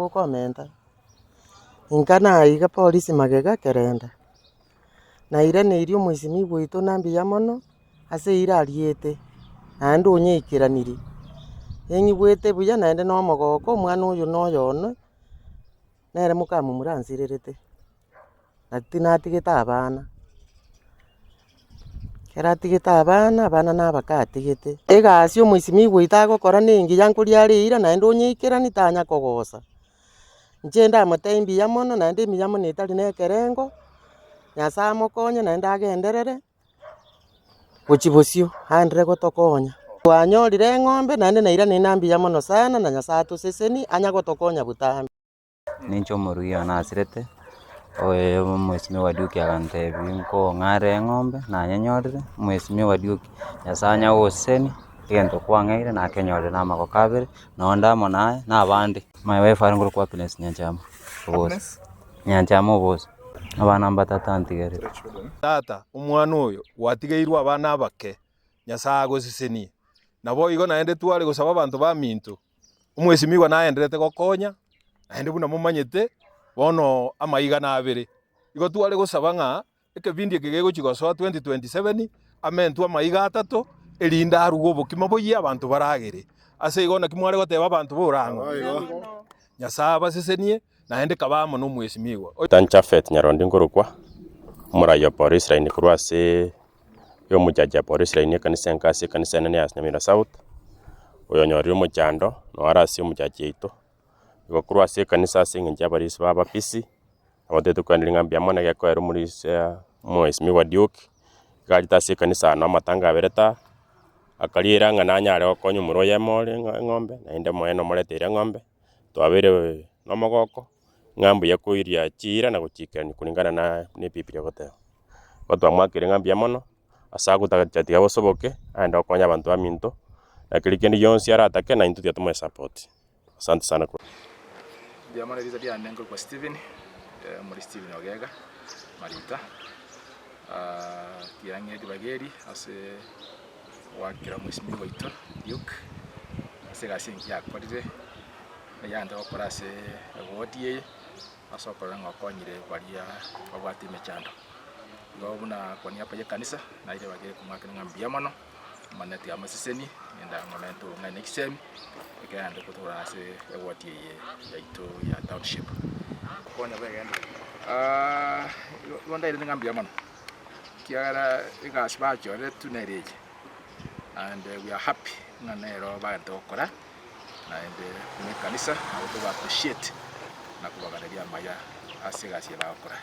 gokomenta, inka naiga polisi magega kerenda, nairaneirie omoisimigwa oito na mbuya mono, ase eira ariete, naende onyeikeranirie, ning'igwete buya naende na omogoko omwana oyo na oyo one, nere mokamomura ansirerete. Na tinatigete abana, ekero atigete abana, abana nabake atigete. Egasi omoisimigwa oito agokora na engiya nkoria are eira naende onyeikerani tanya kogosa. Inche ndamotebie mbuya mono naende emiya mono etari na ekerengo, Nyasaye amokonye naende agenderere, gochia bosio aenderere gotokonya. Twanyorire eng'ombe naende nairanire na mbuya mono sana na Nyasaye atosesenie anya gotokonya botambe. Ninche omorugi one nasirete, omwesimigwa Duke agantebia nkong'are eng'ombe, nanyenyorire, omwesimigwa Duke, Nyasaye anya gogosesenia, egento kwang'eire nakenyorire na amagoko abere, nonde amo naye, na abande. My wife are nkorokwa Happiness Nyanchama Obosi, Nyanchama Obosi, abana mbatato antigerete. Tata, omwana oyo gwatigeirwe abana abake, Nyasae agosesenie. Naboigo naende tware gosaba abanto baminto, Omwesimigwa naenderete gokonya, naende buna momanyete, bono amaiga nabere. Igo tware gosaba ng'a ekebindi eke gegochia gosoa 2027, amentwe amaiga atato, erinde aruge obokima boyie abanto baragere. Ase igo naki mware goteba abanto bore ang'o? Nyasae abasesenie, naende kabe amo nomwesimigwa. Dan Japhet Nyarondi nkorokwa, omorai o Police Line korwa ase Omochachi ya Police Line ekanisa enka ase ekanisa enene ya Nyamira South, oyonyorire omochando noo are ase omochachi oito. Igo korwa ase ekanisa ase eng'encho ya abarisia ba abapisi, nabo toete koenderia ng'a mbuya mono egekoera omorisia omwesimigwa Duke, iga achete ase ekanisa aa amatanga aberete aa, akariera ng'a nanyare gokonya omorwa oyemo ore eng'ombe, naende omoene omoreteire eng'ombe, twabeire na omogoko. Ng'a mbuya koiria chiira na gochiikerania kulingana na na Ebibilia egoteba. Igo twamwakeire ng'a mbuya mono, ase agotagacha tiga bosoboke, aende gokonya abanto baminto, na keria kende gionsi aratake na intwe tiga tomoe support. Asante sana korwa. Mbuya mono erieta riane nkorokwa Stephen, omori Stephen Ogega Marita, tiga ng'e ribaga eri ase goakera omwesimigwa oito Luke, ase egasi engiya akorire. Eyante gokora ase ewodi eye, ase okorora ng'a okonyire baria babwate emechando. Igo buna kwa niaba y'ekanisa, naire bagere komwakera ng'a mbuya mono, Omonene tiga amosesenie, naende amomente obong'aini na chisemi, ekero naende gotora ase ewodi eye yaito ya township. Konya bwegenderere. Igo ndairane ng'a mbuya mono, ekiagera egasi bachoretwe nere eye, and we are happy ng'a nero bagente gokora. Naende buna ekanisa nabo toba appreciate na kobaganeria amaya ase egasi eye bagokora.